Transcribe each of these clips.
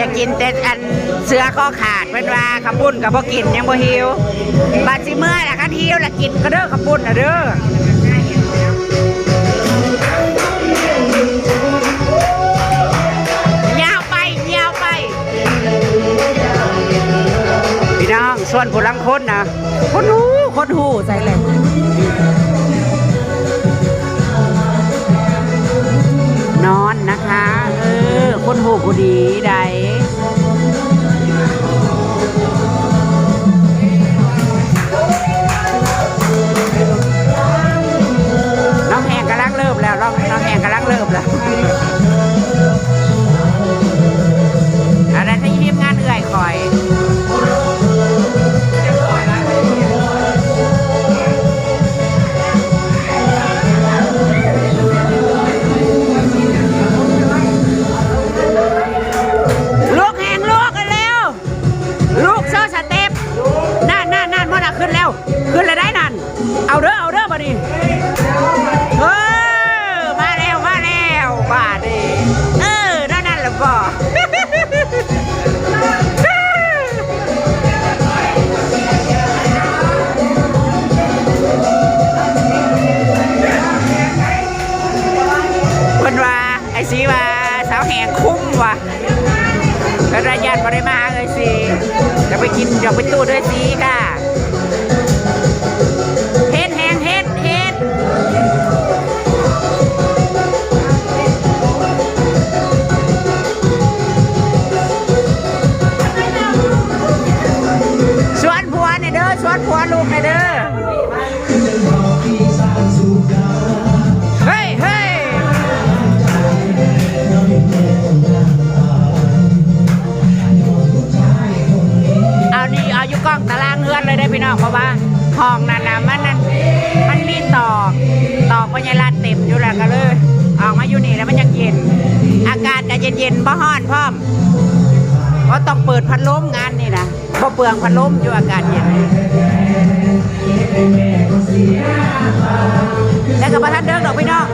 ຢາກກິນແຕ່ອັນເສືອຄໍຂາດ ເພິ່ນວ່າເຂົ້າປຸ້ນກໍບໍ່ກິນ ຍັງບໍ່ຫິວ. ບາດຊິເມືອລະ ຄັນຫິວລະກິນກໍເດີ ເຂົ້າປຸ້ນນະເດີ. ຍາວໄປ ຍາວໄປ ພີ່ນ້ອງ. ສ່ວນຜູ້ລາງຄົນນະ ຄົນຮູ້ ຄົນຮູ້ໃສແຫຼະ ນອນນະຄະ. ເອີ ຄົນຮູ້ຜູ້ດີໃດ. ນ້ອງແຮງກຳລັງເລີ່ມແລ້ວ ນ້ອງ ນ້ອງແຮງກຳລັງເລີ່ມແລ້ວ. ອັນນັ້ນທີມງານເອື້ອຍຂ້ອຍ ລຸກແຮງລຸກເລັວ ລຸກ ໂຊສະເຕັບ. ນັ້ນໆໆ ໝົດລະ ຂຶ້ນແລ້ວ ຂຶ້ນແລ້ວໄດ໋ນັ້ນ. ເອົາເດີ ເອົາເດີ ບາດນີ້ ເອີ ມາແລ້ວ ມາແລ້ວ ບາດນີ້ ເອີ ແນວນັ້ນລະບໍ. ເພິ່ນວ່າ ອ້າຍສີວ່າ ສາວແຮງຄຸ້ມວ່າ. ເພິ່ນວ່າຢ້ານບໍ່ໄດ້ມາຫາເອື້ອຍສີ ຢາກໄປກິນ ຢາກໄປຕູດເອື້ອຍສີກະ ເຮັດແຮງເຮັດ ເຮັດ. ຊວນຜົວແດ່ເດີ ຊວນຜົວລູກແດ່ເດີ. ເຮີ້ຍ ເຮີ້ຍ ເອົານີ້ ເອົາຢູ່ກ້ອງຕາລາງເຮືອນເລີຍເດ້ພີ່ນ້ອງ ເພາະວ່າຫ້ອງນັ້ນນະ ມັນ ມັນມີຕອກ ຕອກພະຍາລາດເຕັມຢູ່ ແລ້ວກໍເລີຍອອກມາຢູ່ນີ້ ແລ້ວມັນຍັງເຢັນ ອາກາດກໍເຢັນໆ ບໍ່ຮ້ອນພ້ອມ ບໍ່ຕ້ອງເປີດພັດລົມງານນີ້ນະ. ບໍ່ເປືອງພັດລົມຢູ່ ອາກາດເຢັນ. ແຕ່ກໍບໍ່ທັນເດິກດອກພີ່ນ້ອງ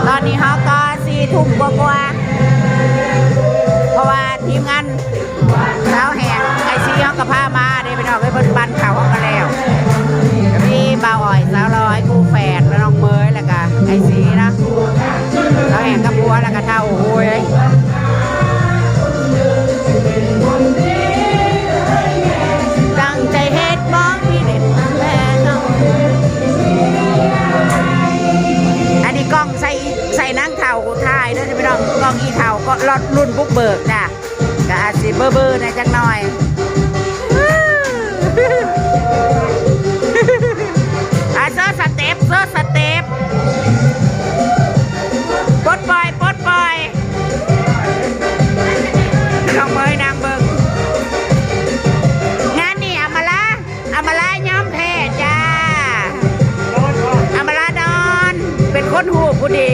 ຕອນນີ້ເຮົາກໍສີ່ທຸ່ມກວ່າໆ ເພາະວ່າທີມງານສາວແຮງ ອ້າຍສີ ເຮົາກໍພາມາເດ້ພີ່ນ້ອງເອີຍ ເພິ່ນປັ່ນເຂົ້າເຮົາກໍແລ້ວ ກໍມີບ່າວອ້ອຍ ສາວລອຍ ຄູ່ແຝດ ແລະ ນ້ອງເໝີຍ ແລ້ວກໍອ້າຍສີເນາະ ສາວແຮງກັບຜົວ ແລ້ວກໍເຖົ້າ ໂອ້ຍ. ຕັ້ງໃຈເຮັດບໍ່ມີເດັດແມ່ເນາະ ອັນນີ້ກ້ອງໃສ່ ໃສ່ນາງເຖົ້າຖ່າຍເດີພີ່ນ້ອງ ກ້ອງອີ່ເຖົ້າກໍລຸ້ນບຸກເບີກຈ້າ ກໍອາດຊິເບີໆແດ່ຈັກໜ່ອຍ. ອ່າ ໂຊສະເຕັບ ໂຊສະເຕັບ ປົດປ່ອຍ ປົດປ່ອຍ. ນ້ອງເມີຍນັ່ງເບິ່ງ ງານນີ້ອຳມາລາ ອຳມາລາຍອມແພ້ຈ້າ ອຳມາລານອນ ເປັນຄົນຮູ້ຜູ້ດີ.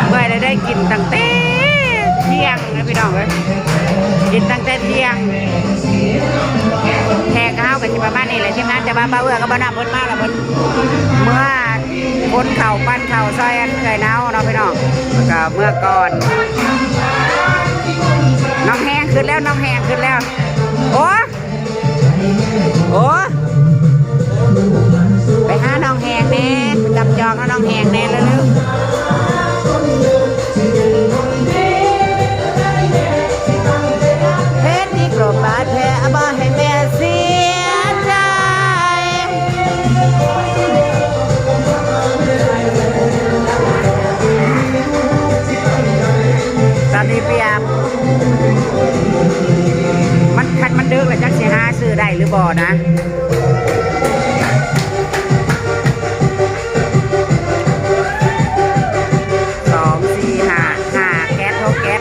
ເມື່ອຍແລ້ວ ໄດ້ກິນຕັ້ງແຕ່ທ່ຽງນະພີ່ນ້ອງເອີຍ ກິນຕັ້ງແຕ່ທ່ຽງ. ແຂກເຮົາກໍຊິປະມານນີ້ແຫຼະທີມງານ ແຕ່ວ່າບ່າວເອື້ອກັບບ່າວນ້ຳເພິ່ນມາແລ້ວ ເພິ່ນເມືອຂົນເຂົ້າ ປັ່ນເຂົ້າຊ່ອຍອັນເອື້ອຍເນົາເນາະພີ່ນ້ອງ ແລ້ວກໍເມືອກ່ອນ. ນ້ອງແຮງຂຶ້ນແລ້ວ ນ້ອງແຮງຂຶ້ນແລ້ວ ໂອ້ ໂອ້ ໄປຫານ້ອງແຮງແດ່ ໄປຈັບຈອງເອົານ້ອງແຮງແດ່ເລັວໆ. ເຮັດດີກລົບບາດແຜ ບໍ່ໃຫ້ແມ່ເສຍໃຈ. ຕອນນີ້ປຽບ ມັນ ຄັນມັນດຶກແລ້ວ ຈັກຊິຫາຊື້ໄດ້ຫຼືບໍ່ນະ. ສອງ ສີ່ ຫ້າ ຫ້າແກັດ ຫົກແກັດ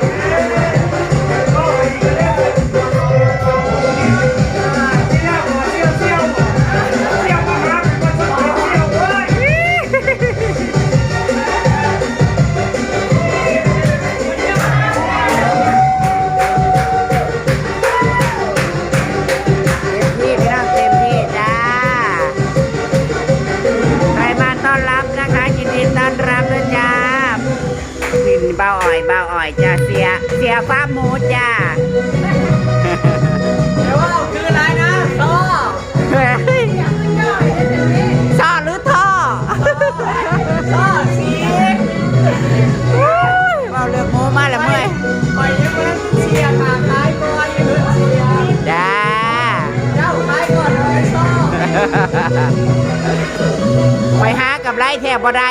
ຂ້ອຍຫາກຳໄລແທບບໍ່ໄດ້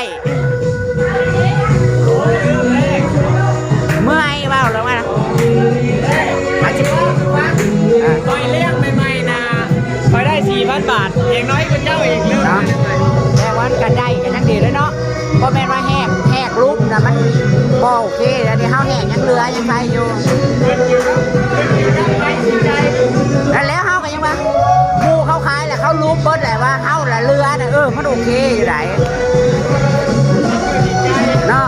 ເມື່ອຍເວົ້າແລ້ວວ່າ ອາ ຂ້ອຍລ້ຽງໃໝ່ໆນະ ຂ້ອຍໄດ້ສີ່ພັນບາດ ແຮງນ້ອຍກວ່າເຈົ້າອີກເລີຍເນາະ. ແຕ່ວ່າມັນກະໄດ້ກະຍັງດີເລີຍເນາະ ບໍ່ແມ່ນວ່າແຮກ ແຮກຫຼຸບນະ ມັນບໍ່ໂອເຄ. ອັນນີ້ເຮົາແຮກຍັງເຫຼືອ ຍັງໄຄຢູ່ ແລ້ວເຮົາກະ ຍັງວ່າ ໝູ່ເຂົາຂາຍແລ້ວ ເຂົາຫຼຸບເບິດແລ້ວ ວ່າເຮົາລະເຫຼືອນະ ເອີ ມັນໂອເຄຢູ່ໃດ໋ເນາະ.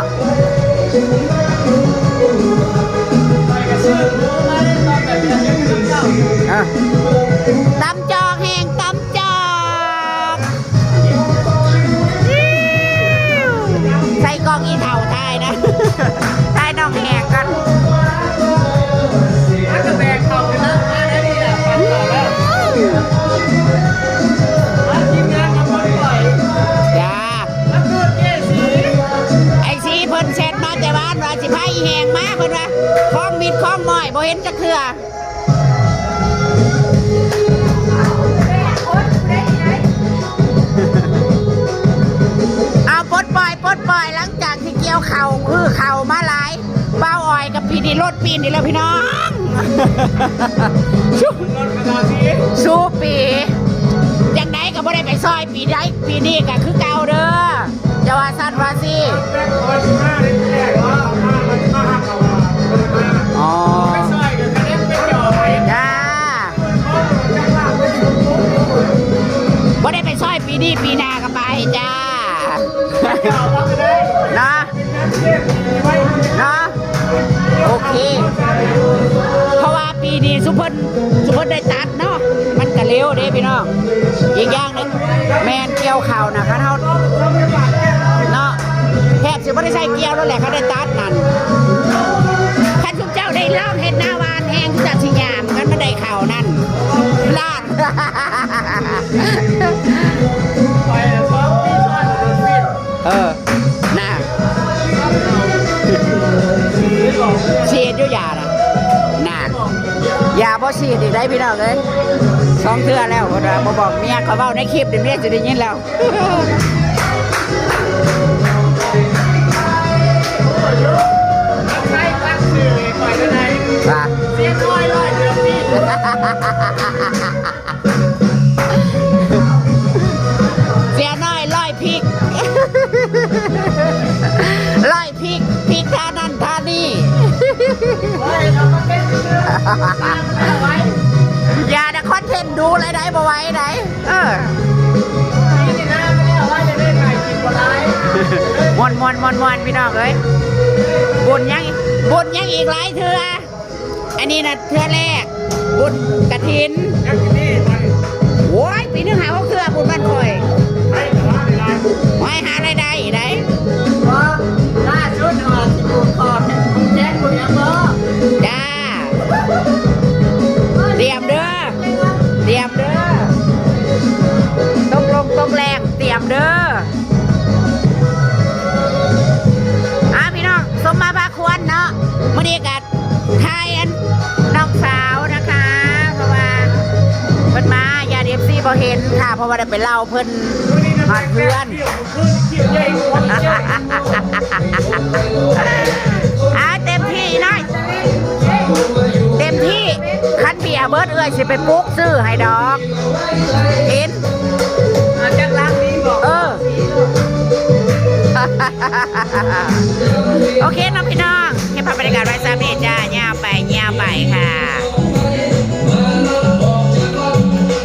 ເອີ ຕຳຈອກແຮງ ຕຳຈອກ ໃສ່ກ້ອງອີ່ເຖົ້າຖ່າຍນະ ຖ່າຍນ້ອງແຮງກ່ອນ ມັນກະແບກເຂົ້າໄປນຳ ມາໄດ້ນີ້ແຫຼະ ປັ້ນເຂົ້າແລ້ວ ມາທີມງານມາປົດປ່ອຍ ຈ້າ ມາເກີດເຈສີ ໄອຊີເພິ່ນແຊັດມາແຕ່ວານວ່າຊິພາອີ່ແຮງມາ ເພິ່ນວ່າຂອງມິດຂອງໝ້ອຍບໍ່ເຫັນຈັກເທື່ອ. ເອົາ ປົດປ່ອຍ ປົດປ່ອຍ ຫຼັງຈາກທີ່ກ່ຽວເຂົ້າ ຮື້ເຂົ້າມາຫຼາຍ ບ່າວອອຍກັບປີນີ້ລົດປີນີ້ແລ້ວພີ່ນ້ອງ ສູ້ປີ ຈັ່ງໃດກະບໍ່ໄດ້ໄປຊ່ອຍປີໃດ ປີນີ້ກະຄືເກົ່າເດີ. ຢ່າວ່າຊັ້ນວ່າຊີ້ ອໍ ຈ້າ ບໍ່ໄດ້ໄປຊ່ອຍປີນີ້ ປີໜ້າກະໄປຈ້າ ເນາະ ເນາະ ໂອເຄ ເພາະວ່າປີນີ້ຊຸມເພິ່ນ ຊຸມເພິ່ນໄດ້ຕັດເນາະ ມັນກະເລັວເດ້ພີ່ນ້ອງ ອີກຢ່າງໜຶ່ງ ແມ່ນກ່ຽວເຂົ້ານະ ຄັນເຮົາເນາະ ແທບຊິບໍ່ໄດ້ໃຊ້ກ່ຽວແລ້ວແຫຼະ ຄັນໄດ້ຕັດນັ້ນ ຄັນຊຸມເຈົ້າໄດ້ລອງເຮັດນາຫວ່ານແຮງ ຄືຈັ່ງຊິຍາມ ຄັນມັນໄດ້ເຂົ້ານັ້ນ ລ້ານ ເອີ ນະ ສີດຢູ່ຢານະ ນານ ຢາບໍ່ສີດອີກໄດ໋ພີ່ນ້ອງເອີຍ ສອງເທື່ອແລ້ວ ເພິ່ນວ່າບໍ່ບອກເມຍ ເຂົາເວົ້າໃນຄລິບນີ້ ເມຍຊິໄດ້ຍິນແລ້ວ ວ່າ ເສຍນ້ອຍຮ້ອຍພິກ ຮ້ອຍພິກ ພິກທ່ານັ້ນທ່ານີ້ ຢ່ານະ ຄອນເທັນດຸຫຼາຍໄດ໋ ບໍ່ໄຫວໄດ໋ ເອີ ມ່ວນໆໆໆ ພີ່ນ້ອງເອີຍ ບຸນຍັງ ບຸນຍັງອີກຫຼາຍເທື່ອ. ອັນນີ້ນະເທື່ອແລກ ບຸນກະຖິນ ໂອ້ຍ ປີໜຶ່ງຫາຫົກເທື່ອ ບຸນບ້ານຂ້ອຍ ໄປຫາລາຍໄດ້ໄດ໋ ບໍ່ ລ່າສຸດວ່າຊິຜູກຂອດແຂນ ຜູກຫຍັງບໍ່ ຈ້າ ຕຽມເດີ ຕຽມເດີ ຕົກລົງຕົກແລງ ຕຽມເດີ ອ່າ ພີ່ນ້ອງ ສົມມາພາຄວນເນາະ ມື້ນີ້ກະ ຖ່າຍອັນນ້ອງສາວນະຄະ ເພາະວ່າເພິ່ນມາ ຢ້ານເອັຟຊີບໍ່ເຫັນ ຖ້າເພາະວ່າໄດ້ໄປເລົ່າເພິ່ນຮອດເຮືອນ ອ່າ ເຕັມທີ່ອີ່ນ້ອຍ ເຕັມທີ່ ຄັນເບຍເບິດເອື້ອຍຊິໄປປຸກຊື້ໃຫ້ດອກ ກິນ ເອົາຈັກລັງດີບໍ່ ເອີ ໂອເຄເນາະພີ່ນ້ອງ ເກັບພາບບັນຍາກາດໄວ້ສ່ຳນີ້ຈ້າ ຍາວໄປ ຍາວໄປຄ່ະ.